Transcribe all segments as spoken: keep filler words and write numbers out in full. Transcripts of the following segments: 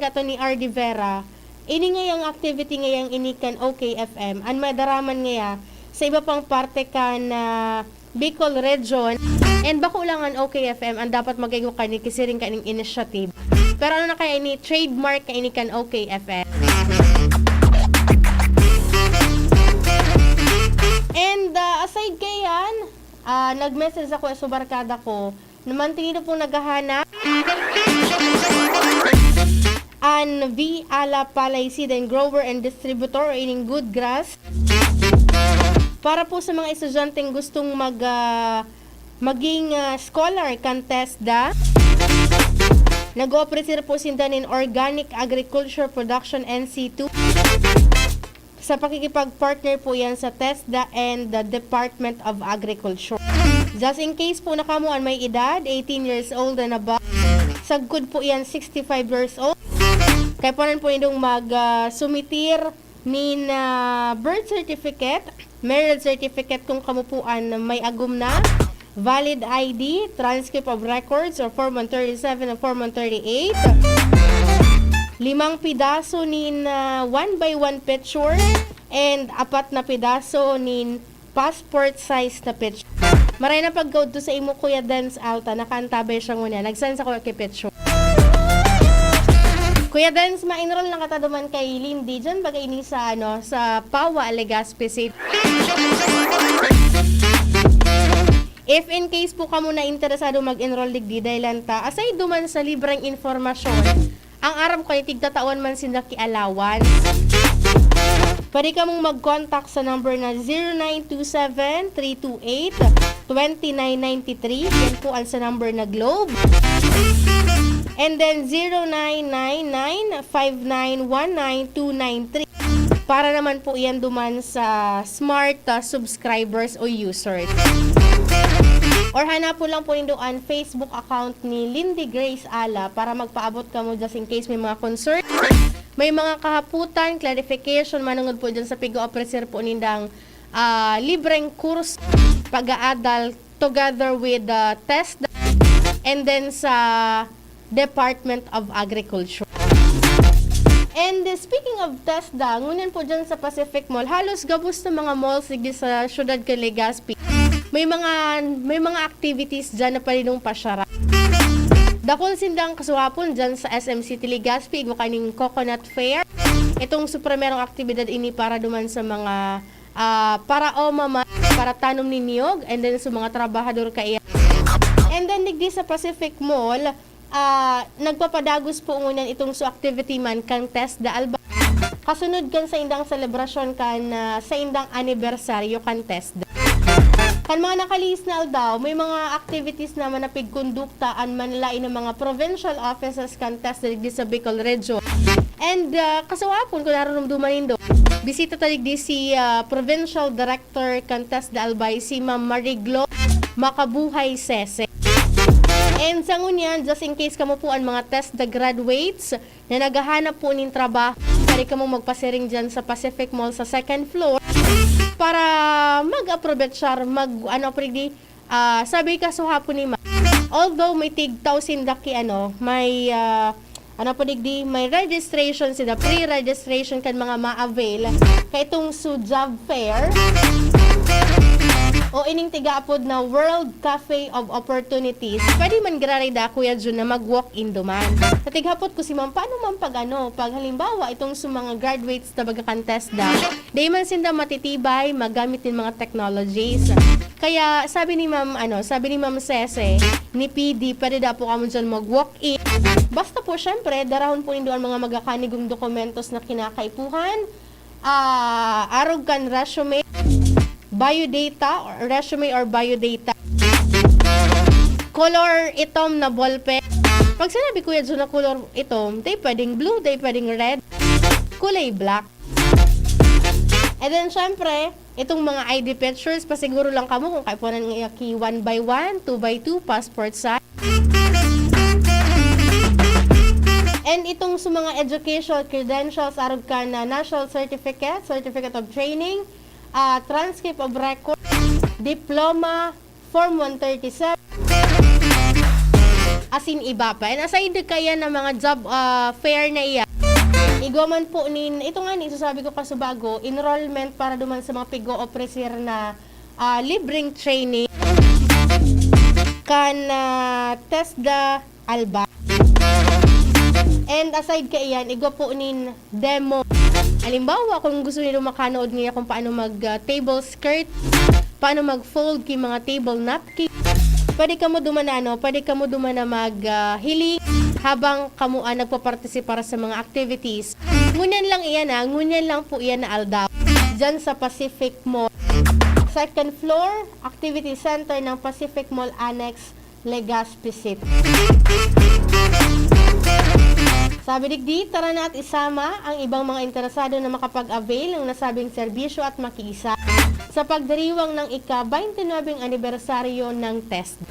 Ato ni R D Vera, ini ngayang activity ngayang ini kan O K F M, an madaraman ngaya sa iba pang parte kan, ah, Bicol Region. And bako lang an O K F M an dapat mag-igwa kani ki siring kaning initiative. Pero ano na kaya ini, trademark kaini kan O K F M. And, ah, aside kaiyan, ah, nag-message ako sa barkada ko, na mantinido pong naghahanap. An V Ala Palay Seed and Grower and Distributor o ining Good Grass. Para po sa mga estudyanteng gustong mag, ah, maging, ah, scholar kan TESDA, nag-o-offer po sinda nin Organic Agriculture Production N C two. Sa pakikipag-partner po yan sa TESDA and the Department of Agriculture. Just in case po na kamo an may edad, eighteen years old and above, sagkod po yan, sixty-five years old. Kaya po nan po nindong mag, ah, sumitir nin, ah, birth certificate, marriage certificate kung kamo po an may agom na, valid I D, transcript of records or Form one thirty-seven and Form one thirty-eight, limang pidaso nin, ah, one by one picture, and apat na pidaso nin passport size na picture. Maray na pagkaudto sa imo, Kuya Dance Alta, nakaantabay siya ngunyan. Nag-send sa kuya ki picture. Kuya Dance, ma-enroll na kita duman kay Lindy. Diyan bagay ini sa, ano, sa Pawa, Legazpi City. If in case po kamo na interesado mag-enroll digdi, dahil lang ta, aside duman sa libreng informasyon, ang aram ko ay tigtatawan man sinda ki allowance. Pwede kamong mag-contact sa number na zero nine two seven, three two eight, twenty nine ninety three. Yan po ang sa number na Globe. And then zero nine nine nine, five nine one nine, two nine three. Para naman po yan duman sa smart, ah, subscribers o users. Or hanapon lang po nindo an Facebook account ni Lindy Grace Ala para magpaabot kamo just in case may mga concern, may mga kahapotan, clarification, manungod po dyan sa pig-o-offer po nindang, ah, libreng kurso pag-aadal together with the TESDA and then sa Department of Agriculture. And, uh, speaking of TESDA, ngunyan po dyan sa Pacific Mall, halos gabos na mga malls digdi sa siyudad kan Legazpi. May mga, may mga activities dyan na pwede niyong pasyara. Dakul sindang kasuhapon dyan sa S M City Legazpi, igwa kaning Coconut Fair. Itong su primerong aktibidad ini para duman sa mga, ah, para oma man, para tanom nin niyog, and then sa mga trabahador kaiyan. And then, digdi sa Pacific Mall, ah, nagpapadagos po ngunyan itong su activity man kan TESDA Albay. Kasunod kan saindang selebrasyon kan, ah, saindang anibersaryo kan TESDA. Kan mga nakalihis na aldaw, may mga activities naman na pigkondukta an manlaen na mga provincial offices kan TESDA digdi sa Bicol Region. And, ah, kasuhapon, kung narurumduman nindo, bisita ta digdi si, ah, Provincial Director kan TESDA Albay, si Ma'am Mariglo Makabuhay Sese. And sa ngunyan, just in case kamo po an mga TESDA graduates na naghahanap po nin trabaho, pwede kamo magpasiring dyan sa Pacific Mall sa second floor para mag-aprovechar, mag, ano, pwede, ah, sabi kasuhapon ni Ma'am, although may tig thousand daki, ano, may, ah, ano po digdi, may registration sila, pre-registration kan mga ma-avail kaitong su job fair o ining tigaapod na World Cafe of Opportunities. Pwede man giraray da, Kuya Jun, na mag-walk-in duman. Sa tighapot ko si Ma'am, paano man pag ano, pag halimbawa, itong su mga graduates na baga kan TESDA, di man sinda matitibay, magamit nin mga technologies. Kaya sabi ni Ma'am, ano, sabi ni Ma'am Sese, ni P D, pwede da po kamo dyan mag-walk-in. Basta po, syempre, darahon po nindo ang mga magakanigong dokumentos na kinakaipuhan. Ah, arog kan resume, biodata, or resume or biodata. Color itom na ballpen. Pag sinabi, Kuya Jun, na color itom, di pwedeng blue, di pwedeng red. Kulay black. And then, syempre, itong mga I D pictures, pasiguro lang kamo kung kaipuhanan nga ki one by one, two by two, passport size. And itong sa mga educational credentials, arog kan na national certificate, certificate of training, ah, transcript of record, diploma, Form one thirty-seven, asin iba pa. And aside kaya na mga job, ah, fair na iya, igwa man po nin, ito nga ni, sasabi ko kasubago, enrollment para duman sa mga pigo-ofrecer na, ah, libreng training kan, ah, TESDA Alba. And aside kaiyan, igwa po nin demo. Halimbawa, kung gusto niyo makanood niya kung paano mag, ah, table skirt, paano mag-fold ki mga table napkin, pwede kamo duman na, ano, pwede kamo duman na mag, ah, hiling habang kamo, ah, nagpapartisipar sa mga activities. Ngunyan lang iyan, ah, ngunyan lang po iyan na aldaw. Diyan sa Pacific Mall. Second floor, activity center ng Pacific Mall Annex, Legazpi City. Sabi digdi, tara na at isama ang ibang mga interesado na makapag-avail ng nasabing serbisyo at makiisa sa pagdiriwang ng ika-twenty-nine anibersaryo ng TESDA.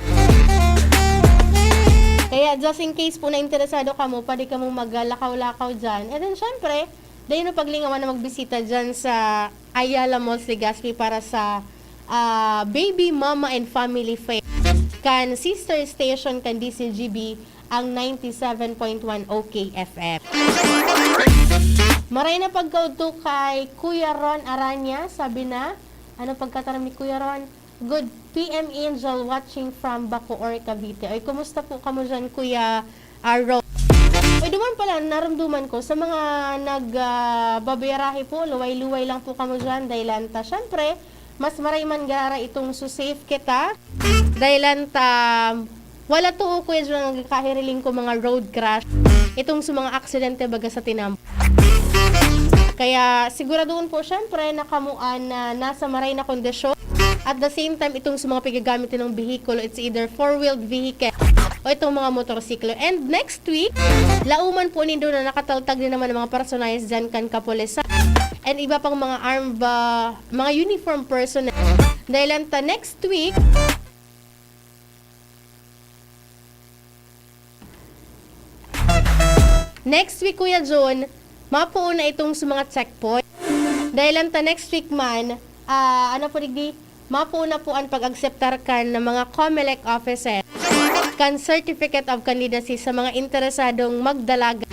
Kaya just in case po na interesado kamo, pwede kamong maglakaw-lakaw dyan. And then, syempre, dai nyo paglingawan na magbisita dyan sa Ayala Malls Legazpi para sa, ah, Baby, Mama and Family Fair kan sister station kan D C G B, ang ninety-seven point one O K F M. Maray na pagkaudto kay Kuya Ron Aranya, sabi na, ano pagkataram ni Kuya Ron? Good P M Angel watching from Bacoor, Cavite. Oy, kumusta po kamo dyan, Kuya, ah, Ron? Oy, duman pala, naramduman ko, sa mga nag, ah, babiyarahe po, luway-luway lang po kamo dyan, dahil ta, syempre, mas maray man gara itong susafe kita, dahil ta, wala to, Kuya Ron, ang kahiriling ko, mga road crash. Itong sa mga aksidente, baga sa tinampo. Kaya siguraduhon po, syempre, na kamo an, ah, nasa maray na kondisyon. At the same time, itong sa mga pigagamit ng behikulo, it's either four-wheeled vehicle o itong mga motorsiklo. And next week, lauman po nindo na nakataltag din naman ang mga personahes dyan kan kapulisan and iba pang mga armed, ah, mga uniform personnel. Dahil ta next week, Next week, Kuya Jun, mapuon na itong sa mga checkpoint. Dahil lang ta next week man, ah, ano po digdi, mapuon na po ang pag-akseptar kan ng mga Comelec offices kan Certificate of Candidacy sa mga interesadong magdalaga,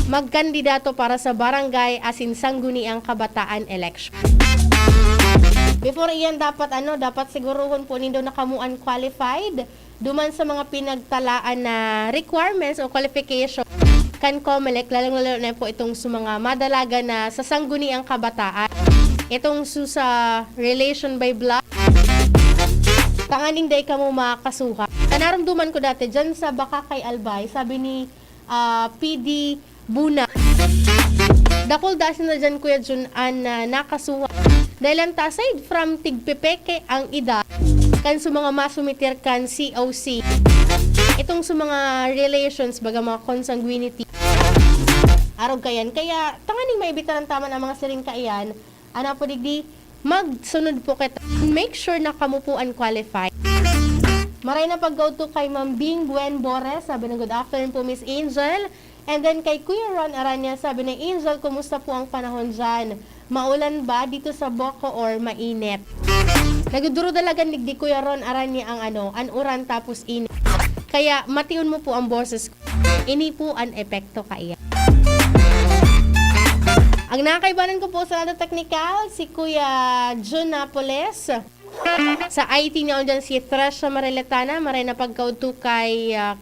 magkandidato para sa barangay asin sangguniang kabataan election. Before iyan, dapat ano, dapat siguruhon po nindo na kamo an qualified duman sa mga pinagtalaan na requirements o qualification kan Comelec, lalong-lalo na po itong sa mga madalaga na sa sangguniang kabataan. Itong su-, sa relation by blood, tanganing dai kamo makasuhan. Sa narumduman ko dati, dyan sa Bacacay, Albay, sabi ni, ah, P D Buna, dakul da sinda dyan, Kuya Jun, an, ah, nakasuhan. Dahil lang ta, aside from tigpepeke ang edad, kan sa mga masumitir kan C O C, itong sa mga relations, baga mga consanguinity, arog kayan. Kaya, tanganing maibitaran taman ang mga siring kaiyan, ano po digdi, magsunod po kita. Make sure na kamo po an qualified. Maray na pagkaudto kay Ma'am Bing Buen Bores, sabi ng, "Good afternoon po, Miss Angel." And then kay Kuya Ron Aranya, sabi ni Angel, "Kumusta po ang panahon dyan? Maulan ba dito sa Boco or mainit?" Nagdurudalagan digdi, Kuya Ron Aranya, ang ano, an uran tapos init. Kaya mation mo po ang boses ko. Ini po an epekto kaiyan. Ang nakakaibanan ko po sa lado teknikal, si Kuya Jun Napoles. Sa I T niya dyan si Tresha Mariletana, maray na pagkaudto kay, ah,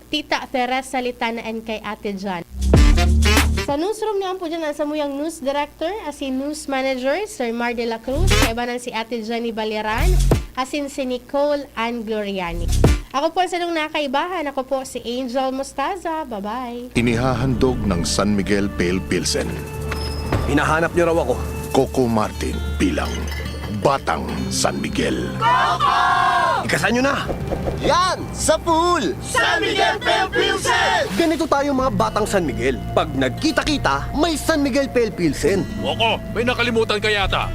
Tita Teresa Litana and kay Ate Jan. Sa newsroom niya po dyan, ang samuyang news director, as in news manager, Sir Mar de la Cruz, kaibanan si Ate Jenny Baliran, asin si Nicole Ann Gloriani. Ako po ang sarong nakaibahan. Ako po si Angel Mostaza. Bye-bye. Inihahandog ng San Miguel Pale Pilsen. Hinahanap niyo raw ako. Coco Martin bilang Batang San Miguel. Ikasan niyo na! Yan! Sa pool! San Miguel Pale Pilsen! Ganito tayo, mga Batang San Miguel. Pag nagkita-kita, may San Miguel Pale Pilsen. Coco, may nakalimutan ka yata.